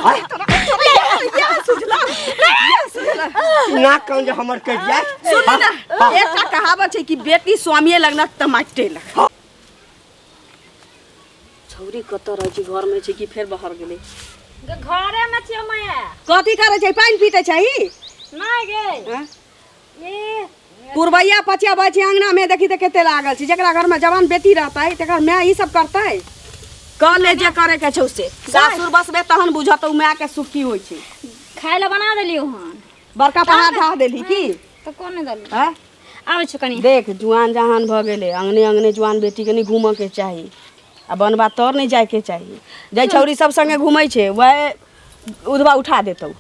इएह सुझला, इएह सुझला। नाक कान जे हमर कटि जायत। सुनू ने, एकटा कहावत छै कि बेटी स्वामीए लगनक तऽ माटिते लग। छौरी कतऽ रहै छै? घरमे छै कि फेर बाहर गेलै? घरे में छियो माया। कथी करै छै? पानि पीते छै? नहीं गे। हँ? ए पुरबैया पचिया बहै छै अङ्गनामे, देखी तऽ कते लागल छै। जकरा घरमे जवान बेटी रहतै तकर माय ई सब करतै? कह ले जे करे के छौ से। सासुर बसबे तहन बुझत ओ मायके सुख की होइ छै। खाय ला बना देलियो हन। बड़का पहाड़ ढा देलही की? तऽ कोन नहि देलियो। आँय? आबै छौ कनि। देख, जुआन जहान भऽ गेलै, अङ्गने अङ्गने जुआन बेटीके नहि घूमऽके चाही आ बनबा तर नहि जाइके चाही। जाहि छौरी सब सङ्गे घूमै छै वएह उधबा उठा देतौ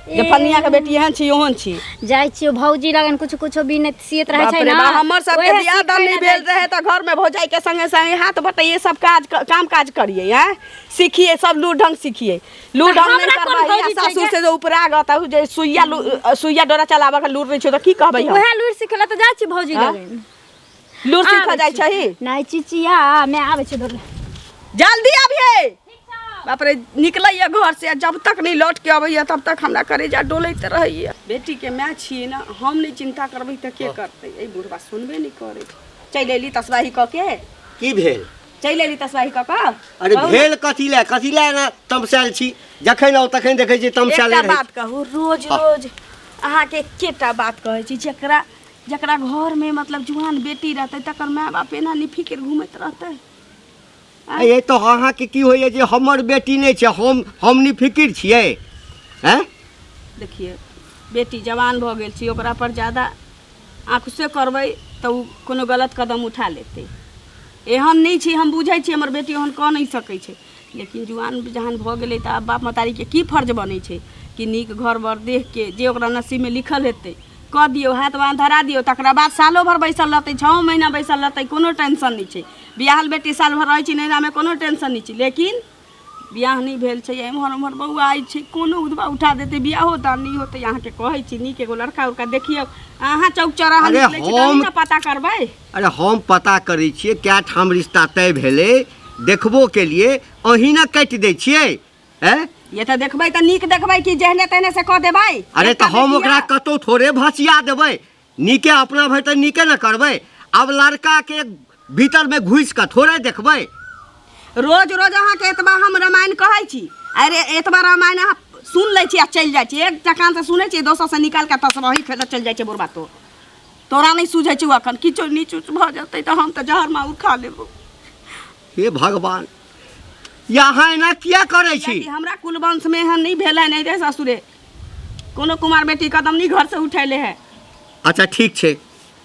जे फलनिया के बेटी एहन छी, ओहन छी। जाइ छियो भौजी लगन, कुछ कुछ बिनैत सियत रहै बाप छै रे ना। बा, हमर सबके ओहे बियाह दान सिखै नहि ला भेल जाइ। रहे तऽ घरमे भौजाई के संगे संगे हाथ बटैये, सब काज काम काज करिए, आँय, सीखिए, सब लूर ढंग सीखिए। लूर तऽ ढंग नहि हमरा कोन करबै आ भौजी छै सासुर गे? से जे उपरा गत जे सुइया डोरा चलाबऽ के लूर नहि छै तऽ की कहबै हम? ओहे लूरि सिखै ला तऽ जाइ छी भौजी आँय? लगन। लूर सीखऽ आबै जाइ छी। छही? नहि चिचिया, मैं आबै छी दौड़। जल्दी अबिहे। बाप रे, निकलैया घर से आ जब तक नहीं लौट के अबैया तब तक हमरा करेजा डोलैत रहैया। बेटी के माय छियै ने हम, नहि चिंता करबै तऽ के करतै? एहि बुढ़बा सुनबे नहि करै छै। चलि अयली तसबाही कऽ के? की भेल? चलि अयली तसबाही कऽ कऽ? अरे कहू ने। भेल कथी लए, कथी लए एना तमसायल छी? जखन आउ तखन देखै छी तमसायले एकटा रहै बात कहू, रोज हाँ। रोज अहाँके एकेटा बात कहै छी, जकरा जकरा घरमे मतलब जुआन बेटी रहतै तकर माय बाप एना निफिकिर घूमैत रहतै? छी। ये तऽ अहाँके की होइए जे हमर बेटी नहि छै, हम निफिकिर छियै? हैं? देखिए, बेटी जवान भऽ गेल छै, ओकरा पर ज्यादा आँखुसे करबै तऽ ओ कोनो गलत कदम उठा लेतै। एहन नहि छै, हम बुझै छियै हमर बेटी ओहन कऽ नहि सकै छै, लेकिन जुआन जहन भऽ गेलै तऽ आब बाप महतारीके की फर्ज बनै छै कि नीक घर बर देखके जे ओकरा नसीबमे लिखल हेतै कऽ दियौ, हाथ बाँह धरा दियौ। तकरा बाद सालो भरि बैसल रहतै, 6 महीना बैसल रहतै, कोनो टेंशन नहि छै। बियाहल बेटी साल भरि रहै छै नैहरामे, कोनो टेंशन नहि छै। लेकिन बियाह नहि भेल छै, एम्हर ओम्हर बौआइ छै, कोनो उधबा उठा देतै, बियाहो दान नहि होतै। अहाँके कहै छी, नीक एगो लड़का उड़का देखियौ। अहाँ चौक चौराहा अरे निकलै छी तऽ अहीं ने पता करबै। अरे हम पता करै छियै, कए ठाम रिश्ता तय भेलै, देखबो केलियै, अहीं ने काटि दै छियै। हैं? ये तऽ देखबै तऽ नीक देखबै कि जेहने तेहने से कऽ देबै? अरे एकटा तऽ हम बेटी ओकरा यऽ। कतहु थोड़े भसिया देबै? नीके अपना भरि तऽ नीके ने करबै। आब लड़काके भीतरमे घुसि कऽ थोड़े देखबै। रोज रोज अहाँके एतबा हम रामायण कहै छी। अरे एतबा रामायण अहाँ सुन लै छी आ चलि जाइ छी। एकटा कानसँ सुनै छी, दोसरसँ निकालि कऽ तसबही खेलऽ चलि जाइ छै। बुढ़बा तो तोरा नहि सुझै छौ। अखन किछो नीच उच भऽ जेतै तऽ हम तऽ जहर माहुर खा लेबो। हे भगवान, यहाँ एना किया करै छी? कियाकि हमरा कुलवंशमे एहन नहि भेल है, नहि रे ससुरे, कोनो कुमार बेटी कदम नहि घरसँ उठेले है। अच्छा ठीक छै,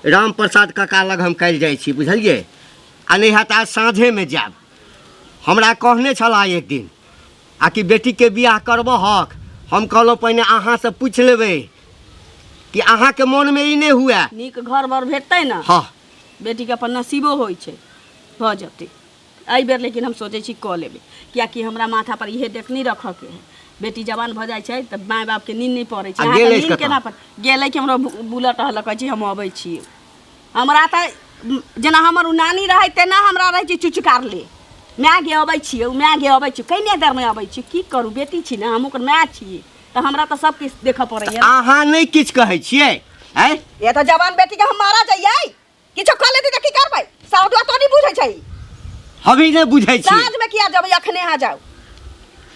राम प्रसाद काका लग हम काल्हि जाइ छी, बुझलियै? आ नहि हैत आज साँझेमे जायब। हमरा कहने छलाह एक दिन आ कि बेटीके बियाह करबहक। हम कहलहुँ पहिने अहाँसँ पूछि लेबै कि अहाँके मोनमे ई नहि हुए। नीक घर बर भेटतै ने? हँ। बेटीके अपन नसीबो होइ छै, भऽ जेतै एहि बेर। लेकिन हम सोचै छी कऽ लेबै, कियाकि हमरा माथा पर इहे डेक नहि रखऽके है। बेटी जवान भऽ जाइ छै तऽ माय बापके नींद नहि पड़ै छै। आ अहाँके गेल अछि नींद कतऽ? केना पड़ गेलै कि हमरा बुलट रहलक, कहै छी हम अबै छी। हमरा तऽ जेना हमर ओ नानी रहै तेना हमरा रहै छै चुचकारले, माय गे अबै छियै, माय गे अबै छियै, कइने देरमे अबै छी। की करू, बेटी छी ने हम, ओकर माय छियै, तऽ हमरा तऽ सब किछु देखऽ पड़ैया। अहाँ नहि किछु कहै छियै? आँय? ये तऽ जवान बेटीके हम मारा जइयै, किछो कऽ लेती तऽ की करबै? साउडुआ तो नहि बुझै छै। हमी नहि बुझै छियै। साँझमे किया जेबै? अखने अहाँ जाउ।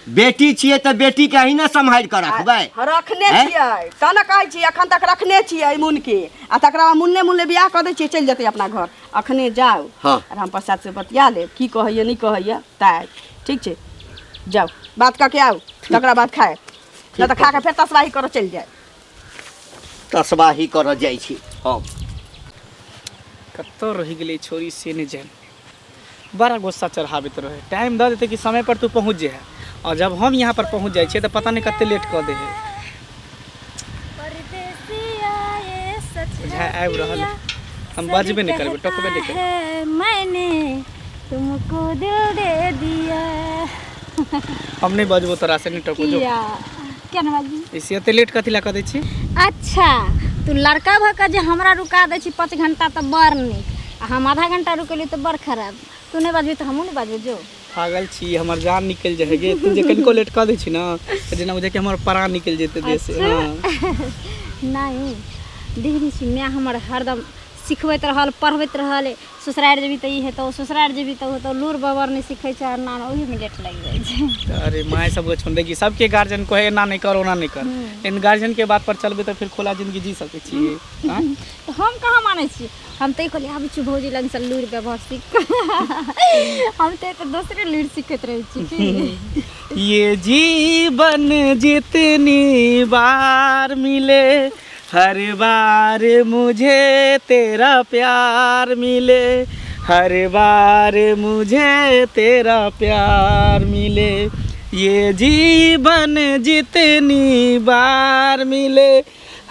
बेटी छियै तऽ बेटीके अहीं ने सम्हारि कऽ रखबै। हाँ, रखने हैं? छियै तऽ ने कहै छी। अखन तक रखने छियै मुनके आ तकरा बाद मुन्ने मुन्ने बियाह कऽ दै छियै, चलि जेतै अपना घर। अखने जाउ। हाँ। राम प्रसाद से बतिया लेब, की कहैया नहि कहैया। ताय ठीक छै, जाउ, बात कऽ के आउ, तकरा बाद खाए, नहि तऽ खा कऽ फेर तसबाही करऽ चलि जाय। तसबाही करऽ जाइ छी हम। कतऽ रहि गेलै छोरी से नहि जानि। बड़ा गुस्सा चढ़ाबैत रहै, टाइम दऽ देतै कि समय पर तू पहुँच जेहे, और जब हम यहाँ पर पहुँच जाइ छियै तऽ पता नहि कते लेट कऽ दै है। बुझाय आबि रहल है। हम बजबे नहि करबै, टोकबे नहि करबै। मैंने तुमको दिल दे दिया। हम नहि बजबो तोरा से, नहि टोकबो जो। किया? क्या ना बाजबी? इसे एते लेट कथी लए कऽ दै छी? अच्छा, तू लड़का भऽ कऽ जे हमरा रुका दै छी 5 घंटा तऽ बड़ नीक, आ हम आधा घंटा रुकेली तऽ बड़ खराब। तू नहि बाजबी तऽ हमहूँ नहि बाजबै, जो। पागल छी, हमर जान निकलि जाइ गे। तू जे कनिको लेट कऽ दै छी ने तऽ जेना बुझाइ कि हमर प्राण निकलि जेतै देह से। हाँ। नहि, देखने छी माय हमर हरदम सिखबैत रहल, पढ़बैत रहल, ससुरारि जेबही तऽ ई हेतौ, ससुरारि जेबही तऽ ओ हेतौ। लूरि बबर नहि सिखै छै आ ना ओहिमे लेट लागि जाइ छै। तऽ अरे माय सबके छोड़, देखी सबके गार्जियन कहै एना नहि कर, ओना नहि कर, लेकिन गार्जियन के बात पर चलबै तऽ फिर खुला जिंदगी जी सकै छी। आँय? तऽ हम कहाँ मानै छी? हम तऽ ई कहलियै, आबै छी भौजी लगसँ लूरि व्यवहार सीख कऽ। हम तऽ एतऽ दोसरे लूरि सीखैत रहै छी की। ये जीवन जितनी बार मिले, हर बार मुझे तेरा प्यार मिले, हर बार मुझे तेरा प्यार मिले, ये जीवन जितनी बार मिले,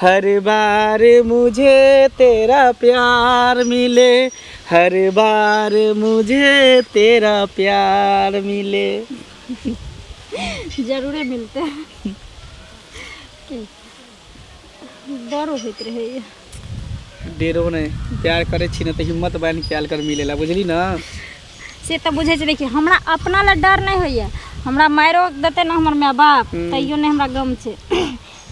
हर बार मुझे तेरा प्यार मिले, हर बार मुझे तेरा प्यार मिले। जरूरे मिलते की डरो होइत रहैए। डेरो नहि, प्यार करै छी ने तऽ हिम्मत बान्हि के आयल कर मिले ला, बुझली ना? से तऽ बुझै छी। देखियौ, हमरा अपना लए डर नहि होइए। हमरा मारिओ देतै ने हमर माय बाप, तैयो नहि हमरा गम छै,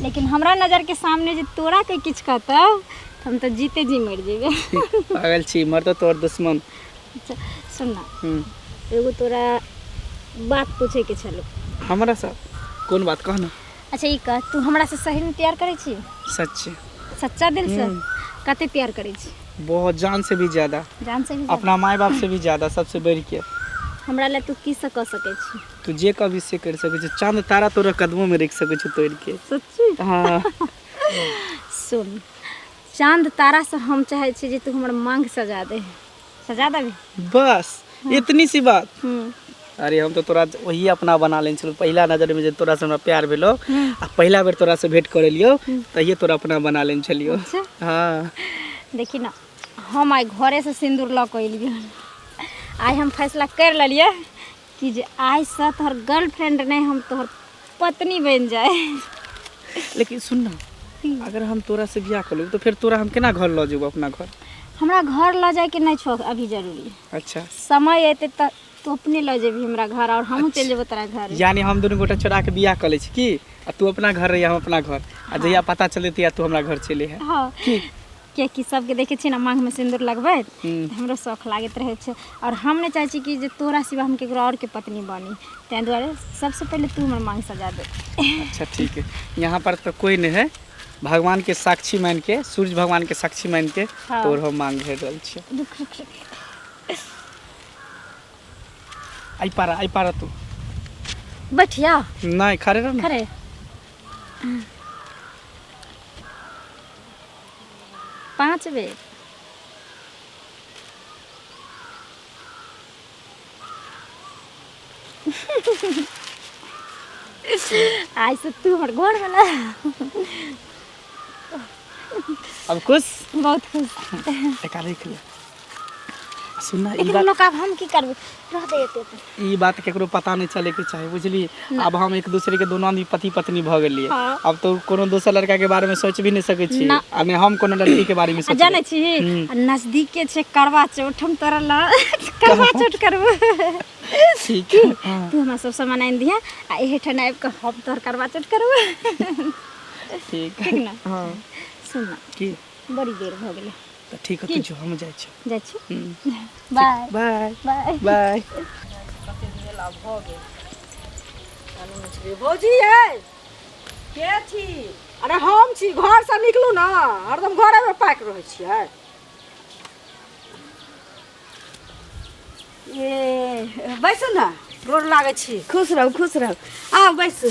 लेकिन हमरा नजरके सामने जे तोरा कोइ किछु कहतौ तऽ हम तऽ जीते जी मरि जेबै। पागल छी, मरतौ तोहर दुश्मन। अच्छा सुन ना, एगो तोरा बात पूछैके छलौ। हमरा से कोन बात, कह ना। अच्छा ई कह, तू हमरा से सही में प्यार करै छी? सच्चे। सच्चा दिल से? कते प्यार करै छी? बहुत, जान से भी ज्यादा। जान से भी ज्यादा? अपना माय बाप से भी ज्यादा, सबसे बढ़ के। हमरा लए तू की सब कऽ सकै छी? तू जे कभी से कर सकै छी, चांद तारा तोरा कदमों में रख सकै छी तोड़ के। सच्ची? हाँ। सुन, चांद तारा से हम चाहै छी जे तू हमर मांग सजा दे। सजा देबी? बस इतनी सी बात? अरे हम तो तोरा वही अपना बना लेने छलहुँ पहिला नजर में, जे तोरा से हमरा प्यार भेलो आ पहिला बेर तोरा से भेंट करे लियो, तहिये तोरा अपना बना लेने छलियो। अच्छा। हाँ। देखी ना, हम आइ घरेसँ सिन्दूर लऽ कऽ एलियै। आइ हम फैसला करि लेलियै कि जे आइसँ तोहर गर्लफ्रेंड नहि, हम तोहर पत्नी बनि जाए। लेकिन सुन ना, अगर हम तोरा से बियाह कर लेब तो फिर तोरा हम केना घर लऽ जेबो अपना घर? हमरा घर लऽ जायके नहि छौ अभी जरूरी। अच्छा। समय एतै तऽ तू अपने लऽ जेबही हमरा घर और हमहूँ चलि जेबो तोरा घर। यानी हम दुनू गोटा चोरा के बियाह कऽ लै छी की, आ तू अपना घर रहिया, हम अपना घर, आ जहिया पता चले तहिया तू हमरा घर चले है। हँ। की? कियाकि सबके देखै छियै ने माँगमे सिन्दूर लगबैत, तऽ हमरो शौख लागैत रहै छै, आओर हम नहि चाहै छी कि जे तोरा सिवा हम केकरो आओरके पत्नी बनी। ताहि दुआरे सबसँ पहिले तू हमर माँग सजा दे। अच्छा ठीक है, यहाँ पर तो कोई नहीं है, भगवान के साक्षी मान के, सूर्य भगवान के साक्षी मान के। हाँ। तोर हम मांग भरि रहल छियै। रुक रुक रुक। आई पारा, आई पारा तू। बैठिया। नहीं, खड़े रह ना। खड़े। 5 बेर। आइ से तू हमर घर वाला। अब खुश? बहुत खुश। एका रख ले। सुन ना, ई लेकिन बात लोग आब हम की करबै, रह दे एते तऽ। ई बात केकरो पता नहीं चले के चाही, बुझली? अब हम एक दूसरे के दोनों आदमी पति पत्नी भऽ गेलियै। हाँ। अब तो कोनो दोसर लड़का के बारे में सोच भी नहीं सकै छी ना। आ नहि हम कोनो लड़की के बारे में आ सोच। जानै छी, आ नजदीके छै करवा चौथ, हम तोरा ला करवा चौथ करबो। ठीक है, हाँ। तू हमरा सब सामान आनि दिहे आ एहिठाम आबि कऽ हम तोहर करवा चौथ करबो। ठीक। ठीक ना? हाँ। सुन ना। की? बड़ी देर भऽ गेलै। तऽ ठीक है, तू जो, हम जाइ छी। जाइ छी। बाय। बाय। बाय। बाय। भौजी यै, के छी? अरे हम छी, घरसँ निकलू ने, हरदम घरेमे पैक रहै छियै। ए बैसू ने। गोर लागै छी। खुश रहू, खुश रहू, आउ बैसू।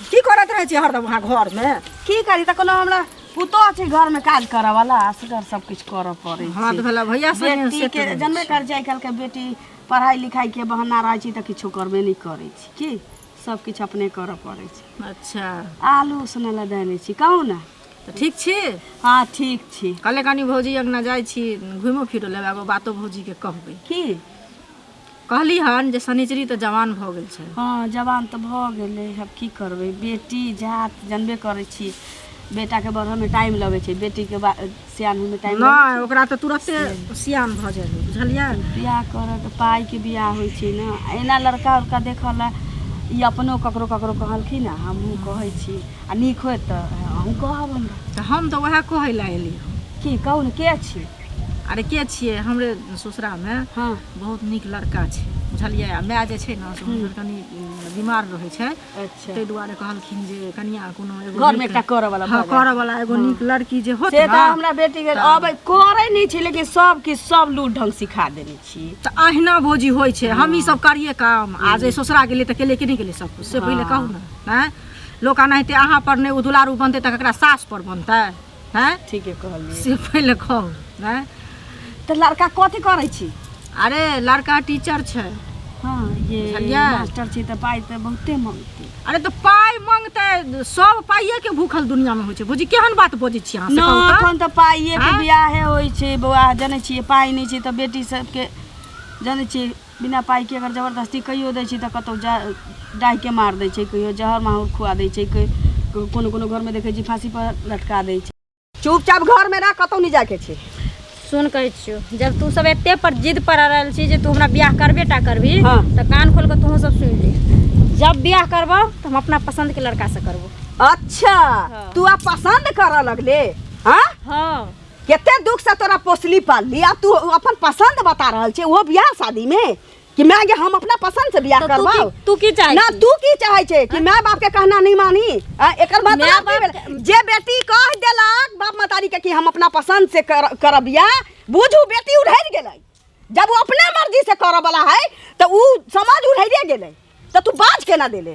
की करैत रहै छियै हरदम अहाँ घरमे? की करी तऽ, कोनो हमरा पुतोह छै घरमे काज करऽ वाला? असगर सब किछु करऽ पड़ै हमरा तऽ छै। भेलै भैया संगे बेटी सेट के रहै जनबे छी। कर छै, आइ काल्हिके बेटी पढ़ाइ लिखाइके बहाना रहै छै तऽ किछो करबे नहि करै छै, की सब किछु अपने करऽ पड़ै छै। अच्छा। आलू उसनै लए देने छी, कहू ने। तऽ ठीक छी? हँ, ठीक छी। कहले कनी भौजी अङ्गना जाइ छी, घुमो फिरो लेबै, एगो बातो भौजीके कहबै। की? कहली हन जे शनिचरी तऽ जवान भऽ गेल छै। हँ, जवान तऽ भऽ गेलै, आब की करबै, बेटी जात जनबे करै छी, बेटाके बढ़ऽमे टाइम लगै छै बेटीके सियान होइमे टाइम नहि ओकरा तऽ तुरते सियान भऽ जाइ है बुझलियै बियाह करऽ पाइके बियाह होइ छै ने एना लड़का उड़का देखऽ लए ई अपनो ककरो ककरो कहलखिन आ हमहूँ कहै छी आ नीक होयत तऽ अहूँ कहब हमरा तऽ हम तऽ उएह कहै लए एली की कहू ने के छी अरे के छियै हमरे ससुरामे हँ बहुत नीक लड़का छै बुझलियै आ माय जे छै ने से हुनकर कनि बीमार रहै छै अच्छा ताहि दुआरे कहलखिन जे कनिया कोनो एगो घरमे नीक- एकटा करऽ वाला हँ भऽ जाय। करऽ वाला एगो नीक लड़की जे होत से तऽ ने हमरा बेटी के अबै करै नहि छै लेकिन सब किछु सब लूट ढंग सिखा देने छी तऽ अहिना भौजी होइ छै हम ई सब करिए काम आ जे ससुरा गेलियै तऽ केलियै कि नहि केलियै सब किछु से पहिले कहू ने आँय लोक एनाहिते अहाँ पर नहि ओ दुलारू बनतै तऽ ककरा सास पर बनतै आँय ठीके कहलियै से पहिले कहू आँय तऽ लड़का कथी करै छी अरे लड़का टीचर छै हँ ये बुझलियै? मास्टर छी तऽ पाइ तऽ बहुते मांगतै अरे तऽ पाइ मांगतै सब पाइए के भूखल दुनिया में होइ छै भौजी केहन बात बजै छी अहाँ से ना कहू तऽ? एखन तऽ पाइए के आँय? बियाहे होइ छै बौआ जनै छियै पाइ नहि छै तऽ बेटी सबके जनै छियै बिना पाइके अगर जबरदस्ती कहियो दै छै तऽ कतहु जा डाहिके मारि दै छै कहियो जहर माहुर खुआ दै छै कोनो कोनो घरमे देखै छी फाँसीपर लटका दै छै चुपचाप घरमे रह कतहु नहि जाइके छै सुन कहै छियौ जब तू सब एते पर जिद पर अड़ल छी जे तू हमरा बियाह करबे टा करबी हाँ। तऽ कान खोल के तोहूँ सब सुनि ले जब बियाह करबो तऽ हम अपना पसंद के लड़का से करबो अच्छा तू आब पसंद करऽ लगले हाँ हाँ कते दुख से तोरा पोसली पालली आ तू अपन पसंद बता रहल छै ओहो बियाह शादी में कि मैं गे हम अपना पसंद से बियाह तऽ तू करबाओ की तू की चाहै ना छी? तू की चाहै छै कि माय बाप के कहना नहीं मानी आ, एकर माय मतलब की बाप भेलै? जे बेटी कह देलक बाप मतारी के कि हम अपना पसंद से कर, करब बियाह बुझू बेटी उधरि गेलै जब वो अपने मर्जी से करऽ वाला है तऽ उ समाज उधरिए गेलै तऽ तू बाज केना देले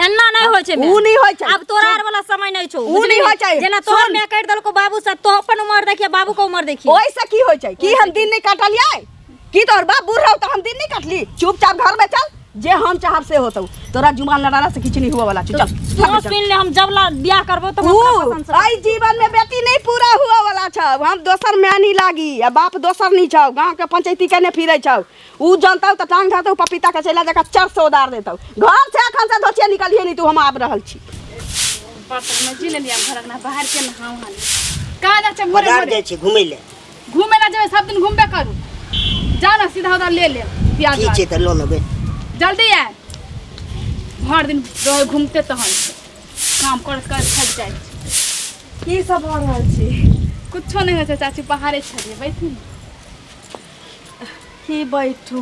एना नहि होइ छै ऊ नहि होइ छै। आब तोरा आर वाला समय नहि छौ ऊ नहि होइ छै। जेना तोहर सुन। माय कटि देलको बाबू से तो अपन उम्र देखिए बाबू के उम्र देखिए ओहिसँ की होइ छै की हम दिन नहि काटलियै की तोहर बाप बूढ़ रहौ तऽ हम दिन नहि काटली चुपचाप घरमे चल जे हम चाहब से होतौ तोरा जुबान लड़ाला से किछु नहीं हुआ वाला छौ चल तू सुन ले हम जब ला बियाह करबो तो हम ऊ, अपना पसंद से एहि जीवन में बेटी नहीं पूरा हुआ वाला छौ हम दोसर माय नहीं लागी आ बाप दोसर नहीं छौ गाँव के पंचायती केने फिरै छौ ऊ जनतौ तऽ टांग धरतौ पपीता के चैला जकाँ चर से उदार देतौ घर से एखन से धोचिया निकलिए नहीं तू हम आबि रहल छी बर्तन में जी लेलियै घर अंगना बाहर के नहाउ हाली कहाँ जाइ छै भोरे बाजार भोरे जाइ छी घुमै लए घूमे ला जेबै सब दिन घूमबे करू जा ना सीधा उधा ले ले प्याज ठीक छै तऽ लऽ लेबै जल्दी आय भर दिन रहे घूमते तहन काम करैत करैत थकि जाइ छी की सब भऽ रहल छै कुछो नहि होइ छै चाची बाहरे छलियै बैठू ने की बैठू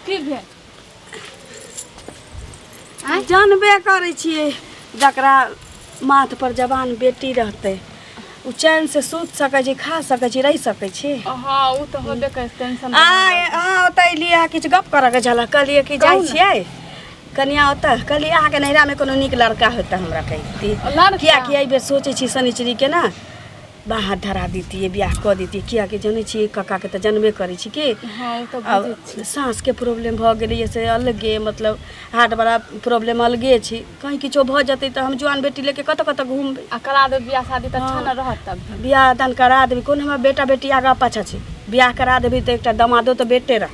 की भेल जानबे करै छियै जकरा माथ पर जवान बेटी रहतै ओ चैन से सुति सकै छै खा सकै छै रहि सकै छै हँ ओ तऽ होबे करै टेंशन आय अहाँ ओतऽ एलियै हँ किछु गप करऽके छलए कहलियै कि जाइ छियै कनिया ओतऽ कहलियै अहाँके नैहरामे कोनो नीक लड़का होतै हमरा कहिती लड़का? किएकि एहि बेर सोचै छी शनिचरीके ने बाँह हाथ धरा दितियै बियाह कऽ दितियै किएकि जनै छियै कक्काके तऽ जनबे करै छी की हँ ओ तऽ आब साँसके प्रॉब्लम भऽ गेलैए से अलगे मतलब हार्टवला प्रॉब्लम अलगे छै कहीँ किछो भऽ जेतै तऽ हम जुआन बेटी लेके कतऽ कतऽ घुमबै आ करा देब बियाह शादी तऽ अच्छा ने रहत तब बियाह दान करा देबै कोन हमरा बेटा बेटी आगाँ पाछाँ छै बियाह करा देबै तऽ एकटा दमादो तऽ बेटे रह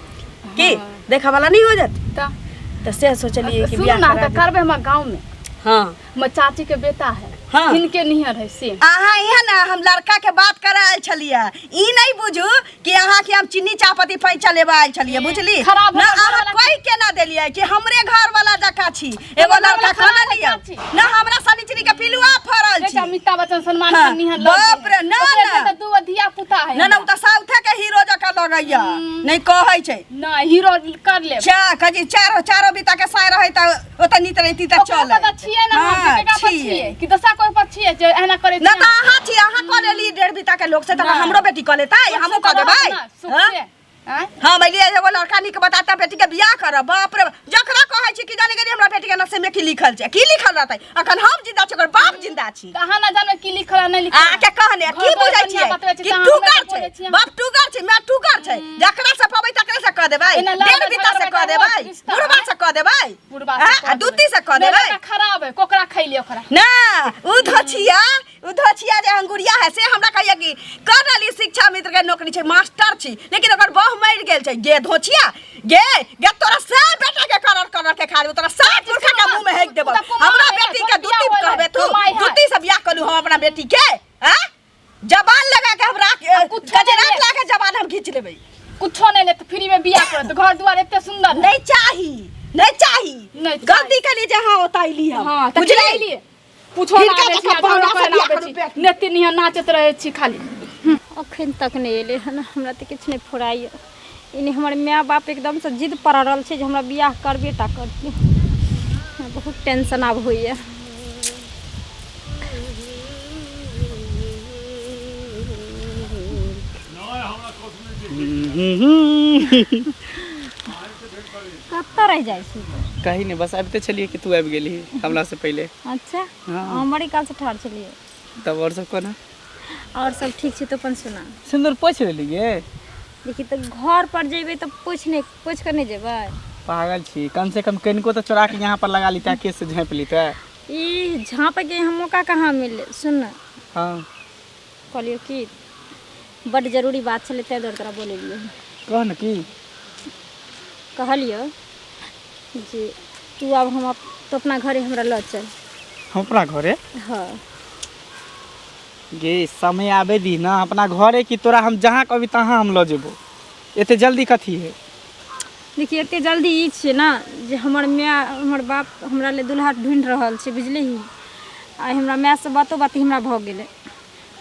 की देखऽवला नहि हो जात तऽ तऽ से सोचलियै कि सुनू बियाह ना करा तऽ देबै। करबै हमरा गाँवमे हँ हमर चाची के बेटा है हाँ। हिनके निहर है से अहाँ इहे ने हम लड़का के बात करे आयल छलियै ई नहीं बुझू कि अहाँ के हम चीनी चाहपत्ती पैसा लेबे आयल छलियै बुझली खराब ना हमर अहाँ घरवाला कोई के ना देलियै कि हमरे घर वाला जकाँ छी एगो हमर लड़का घरवाला कोना खराब है लिअ चाची। ना हमरा सनिचरी के पिलुआ फड़ल बेटा छी अमिताभ बच्चन सलमान हाँ, खान निहर लग बाप रे, ना, ना। दू गो धिया पुता है ना ना उ तऽ साउथे के हीरो जकाँ लगैया नहीं कहै छै ना हीरो कर ले चा कजी चारो चारो बीता के साय रहै तऽ ओतऽ नीत रहिती तऽ ओकरा चलै पर तऽ छियै ना हम हाँ, केकरा पर छियै। छियै कि दोसरा कोइ पर छियै जे एना करै ना तऽ अहाँ छी अहाँ कऽ लेली डेढ़ बीता के लोक से तऽ ना। हमरो बेटी कऽ लेतै हमहूँ कऽ देबै सुख हाँ? से आँय? हम एलियै एगो लड़का नीक बताता बेटी के बियाह करब बाप रे बाप। जकरा कहै छी कि जाने गेली हमरा बेटी के नशे में की लिखल छै की लिखल रहतै अखन हम जिंदा छी ओकर बाप जिंदा छी तऽ अहाँ ना जानबै की लिखल आ नहि लिखल अहाँ के कहने की घर बुझै दुआर छियै बढ़िआँ बतबै छी कि तऽ अहाँ टुगर हमरा छै बोलै छियै। बाप टुगर छै माय टुगर छै जकरा से पबै तकरे से कह देबै एना लड़बै डेढ़ बीता से झगड़बै कह तऽ देबै होत रिश्ता, बुढ़बा से कह देबै बुढ़बा से आँ? कऽ आ दूती से कह देबै। देबै नहि, लड़का खराब है कोकरा खैली ओकरा ना उ धोछिया उ धोछिया जे अंगुरिया है से हमरा कहिया कि कर रहली शिक्षा मित्र के नौकरी छै मास्टर छी लेकिन ओकर बह मरि गेल छै गे धोछिया गे गे तोरा से बेटा के करर करर के खा देबो तोरा सात पुरखा के मुंह में हेक देबो उ तऽ कुमार हमरा है, बेटी के छोट बियाह दूती होल है, कहबे तू कमाइ है। दूती से बियाह कलू हम अपना अपना बेटी के आ जबान लगा के हम राख कुछो गजरात नहीं। ला के जबान हम खींच लेबै कुछो नहीं लेत फ्री में बियाह करत घर दुआर एते सुंदर है। नहीं चाही नहीं चाही नहीं चाही। गलती के लिए जहाँ होता अइली हम हाँ तऽ बुझली की अइली? पूछो ना हिनका आबै छी जकाँ आ झगड़ो बहरा से करे ना बियाह आबै करू छी बेटी। नेते निहन नाचैत रहै छी खाली अखन तक नहि एलै हन हमरा तऽ किछु नहि फुराइए एने हमर माय बाप एकदमसँ जिद पर अड़ल छै जे हमरा बियाह करबे टा करतै। हमरा बहुत टेंशन आब होइए। कतऽ रहि जाइ छी? कहीं नहीं, बस आबिते छलियै कि तू आबि गेली हमरा से पहिले। अच्छा। हाँ। हम बड़ी काल से ठाढ़ छलियै। तब और सब कोना? और सब ठीक छै, तो अपन सुना। सिंदूर पोछि लेली गे? देखी तऽ घर पर जेबै तऽ पोछि नहि पोछि कऽ नहि जेबै? पागल छी, कम से कम कनिको तऽ चोरा के यहाँ पर लगा लीता, केस से झाँपि लीता। ई झाँपैके यहाँ मौका कहाँ मिललै? सुन ने। हाँ। कहलियौ कि बड्ड जरूरी बात छलै ताहि दुआरे तोरा बोलेलियै। कह ने की? कहलियौ जे तू आब हम तो अपना घरे हमरा लऽ चल। हम अपना घरे? हाँ। गे समय आबे दी ना अपना घरे कि तोरा हम जहाँ कभी तहाँ हम लऽ जेबो। एते जल्दी कथी है? देखिए एते जल्दी ई छै ना जे हमर माय हमर बाप हमरा ले दुल्हा ढूँढि रहल छै, बुझलिही। आइ हमरा मायसँ बातो बाती हमरा भऽ गेलै।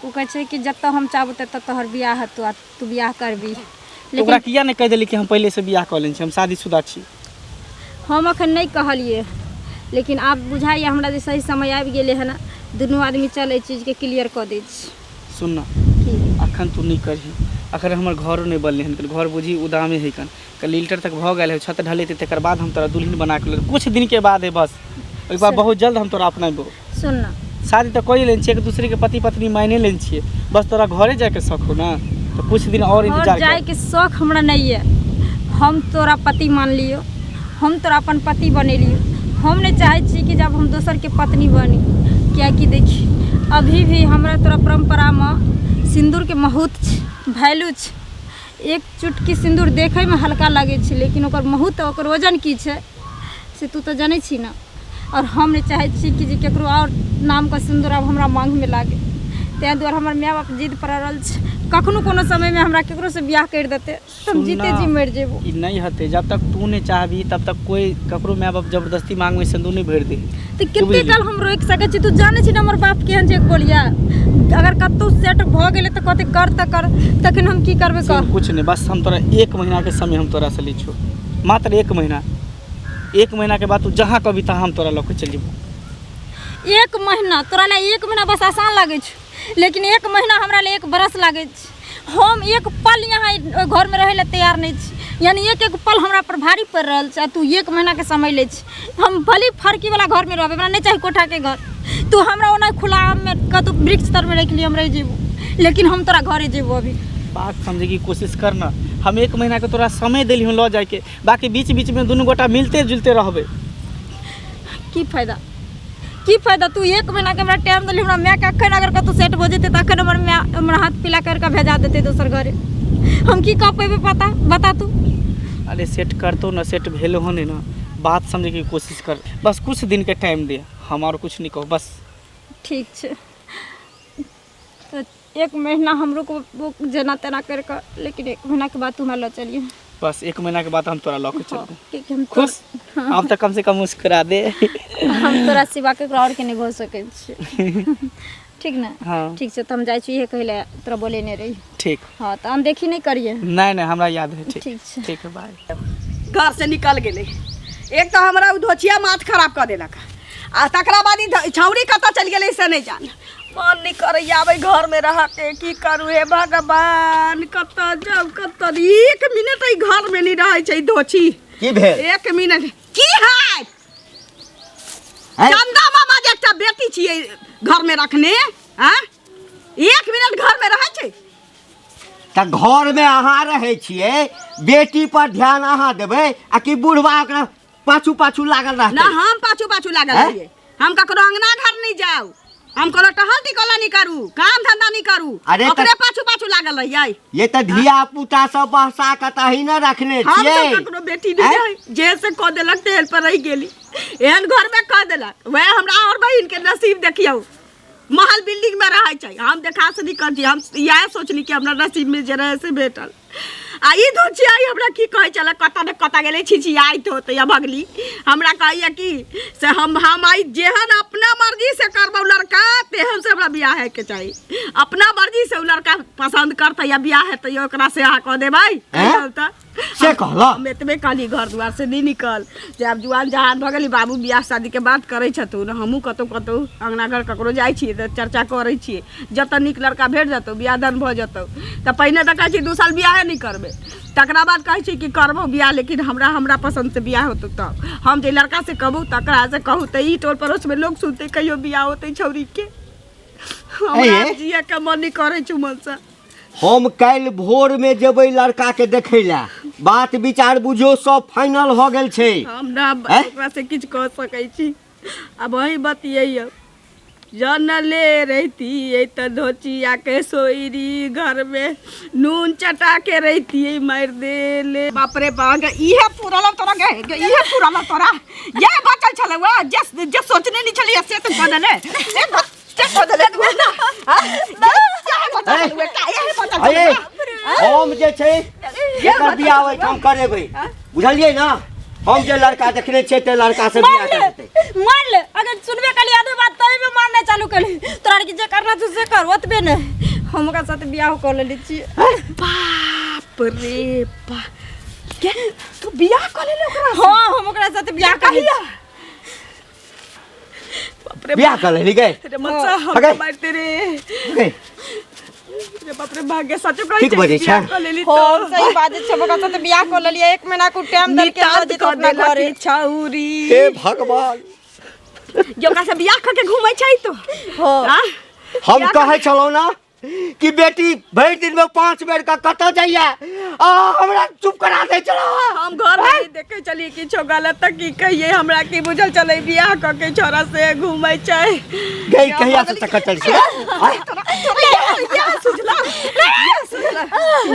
ओ कहै छै कि जतऽ हम चाहबो ततऽ तोहर बियाह हेतौ आ तू बियाह करबी। तो ओकरा लेकिन किया नहीं कहि देली कि हम पहिले से बियाह कऽ लेने छी, हम शादीशुदा छी? हम अखन नहि कहलियै, लेकिन आब बुझाइए हमरा जे सही समय आबि गेलै हन। दुनू आदमी चल एहि चीजके क्लियर कऽ दै छी। सुन ना, की? अखन तू नहीं करही, अखन हमर घरो नहीं बनलै हन, घर बुझी उदामे है कन लील्टर तक भऽ गेल है, छत ढलेतै तकर बाद हम तोरा दुल्हन बना के लऽ कुछ दिन के बाद है बस, ओहिके बाद बहुत जल्द हम तोरा अपनेबो। सुन ना, शादी तऽ कऽ लेने छियै, एक दूसरे के पति पत्नी मायने लेने छियै, बस तोरा घरे जाके शौक हो ना तऽ कुछ दिन और घर इंतजार कर। जायके शौक हमरा नहीं है। हम तोरा पति मान लियो, हम तोरा अपन पति बनेलियो। हम नहीं चाहै छी कि जब हम दोसरके पत्नी बनी, कियाकि देखी अभी भी हमरा तोरा परम्परामे सिन्दूरके महत्व छै, वैल्यू छै। एक चुटकी सिन्दूर देखैमे हल्का लागै छै, लेकिन ओकर महत्व ओकर वजन की छै से तू तऽ जनै छी ना। और हम नहीं चाहै छी कि जे केकरो और नामके सिन्दूर आब हमरा माँगमे लागे। ताहि दुआरे हमर माय बाप जिद पर अड़ल छै, कखनो कोनो समयमे हमरा केकरोसँ बियाह करि देतै तऽ हम सुन जीते ना, जी मरि जेबो। ई नहीं हते, जब तक तू नहीं चाहबी तब तक कोई ककरो माय बाप जबरदस्ती मांग में सिंदूर नहीं भरि दे। तऽ कते बुझली? काल हम रोकि सकै छी? तू जानै छी ने हमर बाप केहन छै बोलिया, अगर कतहु सेट भऽ गेलै तऽ कहतै कर तऽ कर, तखन हम की करबै कह? सुन, कुछ नहीं, बस हम तोरा 1 महीना के समय हम तोरा से लै छियौ, मात्र 1 महीना। 1 महीना के बाद तू जहाँ कभी तहाँ हम तोरा लऽ के चलि जेबो। 1 महीना तोरा लए 1 महीना बस आसान लागै छै, लेकिन 1 महीना हमरा लए 1 बरस लागै छै। हम एक पल यहाँ घरमे रहै लए तैयार नहि छी, यानी एक एक पल हमरा पर भारी पड़ि रहल छै आ तू 1 महीनाके समय लै छी। हम भले फरकीवला घरमे रहबै, हमरा नहि चाही कोठाके घर। तू हमरा ओना खुलामे कतहु वृक्ष तरमे राखि लिअ, हम रहि जेबो, लेकिन हम तोरा घरे जेबो अभी। बात समझे की कोशिश कर ना, हम 1 महीना के तोरा समय देली हूँ लऽ जाइके, बाकी बीच बीच में दुनू गोटा मिलते जुलते रहबै। की फायदा, की फायदा? तू 1 महीना के हमरा टाइम देली, हमरा मायके अखन अगर कतहु सेट भऽ जेतै तऽ अखन हमर माय हमरा हाथ पीला करि कऽ भेजा देतै दोसर घरे। हम की कऽ पेबै पता बता तू? अरे सेट करतो ना, सेट भेलो हो नहीं ना, बात समझे की कोशिश कर, बस कुछ दिन के टाइम दे, हम और कुछ नहीं कहो बस। ठीक छै, तऽ 1 महीना हम रुकबो जेना तेना करि कऽ, लेकिन 1 महीनाके बाद तू हमरा लऽ चलियै। बस 1 महीना के बाद हम तोरा लऽ के चलबो। ठीक, हम खुश? आब तऽ कम से कम मुस्कुरा दे। हम तोरा सिवा केकरो और के नहि भऽ सकै छियै, ठीक ने? हाँ। ठीक छै, तऽ हम जाइ छी, इहे कहै लए तोरा बोलेने रही। ठीक। हाँ, तऽ अनदेखी नहि करियै। नहीं नहीं, हमरा याद है। ठीक ठीक छै। ठीक है, बाय। घर से निकल गेलै। एक तऽ हमरा ओ धोचिया माथ खराब कऽ देलक आ तकरा बाद ई छौड़ी कतऽ चलि गेलै से नहि जान। मन नहि करैया आबै घरमे रहके, की करू हे भगवान, कतऽ जाउ कतऽ। 1 मिनट एहि घरमे नहि रहै छै धोची। की भेल? 1 मिनट की है? हैं? चंदा मामा जे एकटा बेटी छियै घरमे रखने, आँ 1 मिनट घरमे रहै छै? तऽ घरमे अहाँ रहै छियै, बेटी पर ध्यान अहाँ देबै आ कि बुढ़वा ओकरा पाछू पाछू लागल ना रहतै? हम पाछू पाछू लागल हैं? रहियै, हम ककरो अंगना घर नहीं जाउ, हम कोनो टहल टिकोला नहीं करू, काम धंधा नहीं करू, अरे तऽ- ओकरे पाछू पाछू लागल रहियै। ये तऽ धिया पुता सब बहसा के तऽ अहीं ने रखने हम छियै। सब ककरो बेटी नहीं हैं? रही, जे से कऽ देलक तेल पर रहि गेली, एहन घर में कऽ देलक। वएह हमरा और बहिन के नसीब देखियौ। महल बिल्डिंग में रहै छै। हम देखा सुनी करै छी, हम इएह सोचली कि हमरा नसीब में जे रहै से भेटल। आ ई धोचियाई हमरा की कहै छलै, कतऽ ने कतऽ गेलै छिछियाइत होतै। आ भगली हमरा कहैया कि से हम आइ जेहन अपना मर्जी से करबौ लड़का तेहन से हमरा बियाह होइके चाही। अपना मर्जी से उ लड़का पसंद करतै या बियाह हेतै ओकरा से अहाँ कऽ देबै। हैं? तऽ से कहलक? हम एतबे कहली, घर दुआर से नहीं निकल, जे आब जुआन जहान भऽ गेली, बाबू बियाह शादीके बात करै छथुन, हमहूँ कतहु कतहु अङ्गना घर ककरो जाइ छियै तऽ चर्चा करै छियै, जतऽ नीक लड़का भेट जेतौ बियाह दान भऽ जेतौ। तऽ पहिने तऽ कहै छी 2 साल बियाहे नहि करबै, तकरा बाद कहै छी कि करबौ बियाह, लेकिन हमरा हमरा पसन्द से बियाह होतौ तब। हम जे लड़का से कहबौ तकरा से कहू तऽ ई टोल पड़ोसमे लोक सुनतै, कहियो बियाह होतै छौरीके। हमरा ऐ? जियके मन नहि करै छै मनसँ। हम काल्हि भोर में जेबै लड़का के देखै लए, बात विचार बुझियौ सब फाइनल हो गेल छै। हम ना हैं? ओकरा से किछु कह सकै छी। आब वही बतियै, जन ले रहितियै तऽ धोचिया के सोइरी घर में नून चटा के रहितियै, मारि देले। बाप रे बाप, इहे पूरल तोरा गे, गे, इहे पूरल तोरा, ये बचल छलै वह जे जे सोचने नहीं छलियै से तू कऽ देले, से से कऽ देले तू ना। हाँ? ये बचल छलै, का इहे बचल अरे छलै? हम जे छै एकर बियाह ओहिठाम करेबै, बुझलियै ना? हम जे लड़का देखने छियै ते लड़का से बियाह मार ले, करेतै। मार ले, अगर सुनबे कली आधो बात तभी भी मारना चालू कली। तोरा आर के जे करना छौ से कर, ओतबे ने हम ओकरा साथ बियाह कर लेली छी। बाप रे बाप, के तू बियाह कऽ लेले ओकरा? हाँ, हम ओकरा साथ बियाह कर कहिया? बाप रे बियाह कर लेली गे? रे मच्छा हम अगे। मारते रे। गे, रे बाप रे, भाग्य सचो कहै ठीक छै, बजै बियाह छै। कऽ लेली हम तऽ सही बात छै, हम ओकरा साथ बियाह कर लेलियै, 1 महीना को टाइम देलकै नितान्त लऽ जेतौ कऽ अपना देलक घरे। ई छौरी। हे भगवान, जे ओकरा से बियाह कऽ के घूमै छै तो। हाँ। आँ? हम कहै छलहुँ ना कि बेटी भरि दिन में 5 बेर का कतऽ जाइया, आ हमरा चुप करा दै छलहुँ। हम घर में नहीं देखे चलिए किछो गलत तऽ की कहिए, हमरा की बुझल चलै बियाह कऽ के छौड़ा से घूमै छै। गई कहिया से चक्कर चल छै? आय,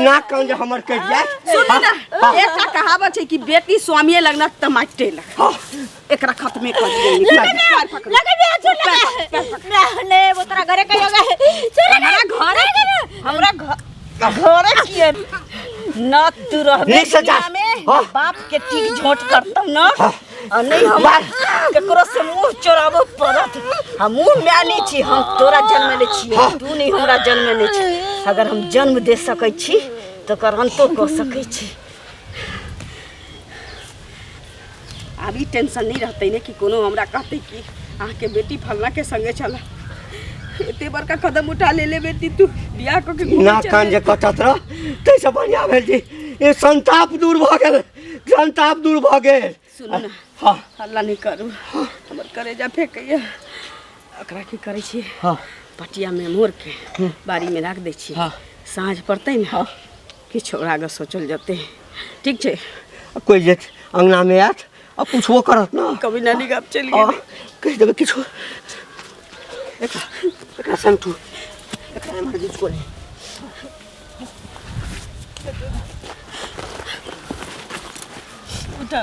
नाक कान जे हमर कटि जायत। सुनू ना, एकटा कहावत छै कि बेटी स्वामीये लगना तऽ माटिते लग, एकरा खत्मे कर दियै। लगे लगे छोड़ लगे ने, वो तोरा घरे कहियो गए छोड़। हमरा घरे, हमरा घरे किए न तू रहबे नीक से जा। दुनिया में, हाँ। बाप के टीक झोंट करतौ न, आ नहीं हमरा केकरो से मुंह चोराबो पड़त। हम मुंह मायने छी, हम तोरा जन्मेले छियै, तू नहीं हमरा जन्मेले छी। अगर हम जन्म दे सकै छी तऽ ओकर अंतो कऽ सकै छी। आब ई टेंशन नहीं रहतै ने कि कोनो हमरा कहतै कि अहाँके बेटी फलना के संगे छला, एते बड़का कदम उठा ले ले बेटी तू बियाह कऽ के घूमै नाक कान छलै। जे कटत रह ताहिसँ बढ़िआँ भेल जी, ई संताप दूर भऽ गेल, संताप दूर भऽ गेल। सुनू ने, हाँ। हल्ला नहीं करू, हमर करेजा फेंकैया। ओकरा की करै छियै? हाँ। पटिया में मोड़ के बाड़ी में राख दै छियै। हाँ। साँझ पड़तै ने किछु ओकरा आगे सोचल जेतै। ठीक छै? कोइ जे अङ्गनामे आयत आ पुछबो करत ना, कभी नानी गाम चलि हाँ, गेलै कहि देबै किछु। एकरा एकरा सैम्पू एकरा एम्हर घीच को ले। उठा।